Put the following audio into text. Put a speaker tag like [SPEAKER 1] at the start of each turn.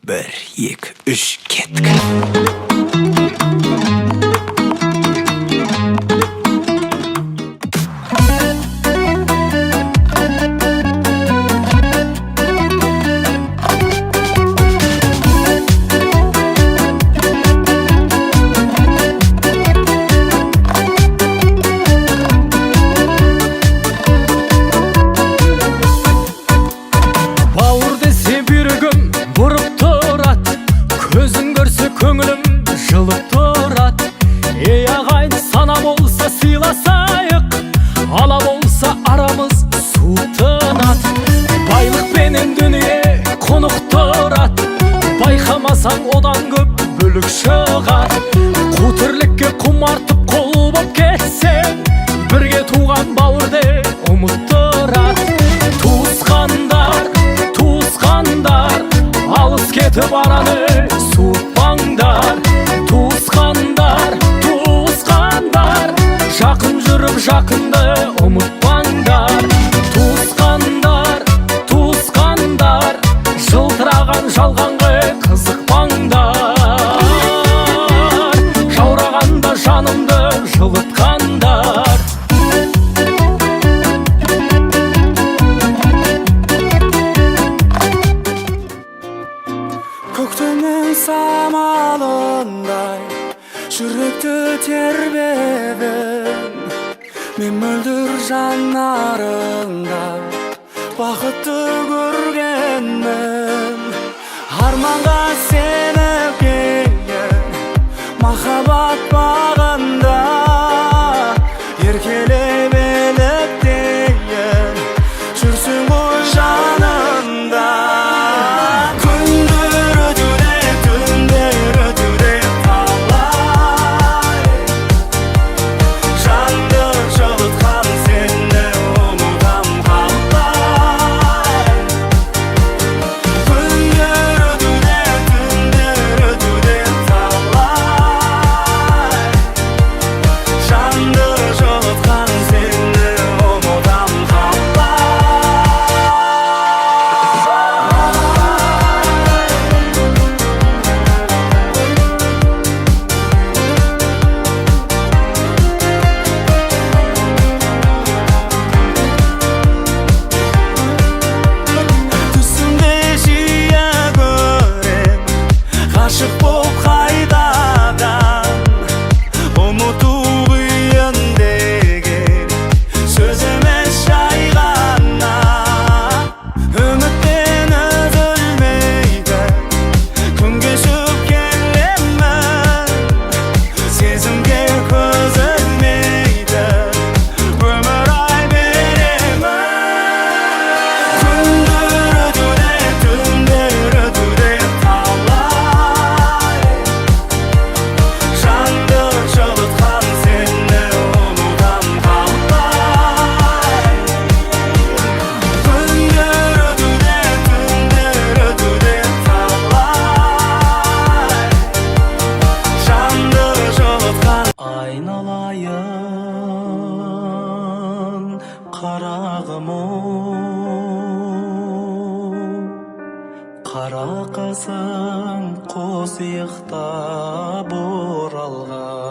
[SPEAKER 1] 1, 2, 3, кеттік.
[SPEAKER 2] Бауыр десе бүйрегім бұрып тұрады, көзің көрсе көңілім жылып тұрады. Ей ағайын, сана болса сыйласайық, ала болса арамыз суытынады. Байлықпенен дүние құнықтырады, байқамасаң одан көп бүлік шығады. Қу тірлікке құмартып қол боп кетсең, бірге туған бауырды ұмыттырады. Туысқандар, туысқандар, алыс кетіп араны суытпаңдар. Туысқандар, туысқандар, жақын жүріп жақынды ұмытпаңдар. Туысқандар, туысқандар, жылтыраған жалғанға қызықпаңдар. Жаурағанда жанымды жылытқандар.
[SPEAKER 3] Көктемнің самалындай жүректі тербедің, мен мөлдір жанарыңда бақытты көргенмін. Арманға сеніп келген махаббат бағында еркелеп еліктейін, жүрсің ғой жанымда. Күндер өтуде, түндер өтуде талай, жанды жылытқан сені ұмытам қалай? Күндер өтуде, түндер өтуде талай, жанды жылытқан сені ұмытам қалай? Түсімде жиі көрем ғашық боп қайтадан, ұмыту қиын деген сөз емес жай ғана. Үмітпен үзілмейтін күн кешіп келемін, сезімге көз ілмейтін өмір ай беремін. Күндер өтуде, түндер өтуде талай, жанды жылытқан сені ұмытам қалай? Күндер өтуде, түндер өтуде талай, жанды жылытқан.
[SPEAKER 4] Айналайын қарағым оу, қара қасың қос иықтап оралған.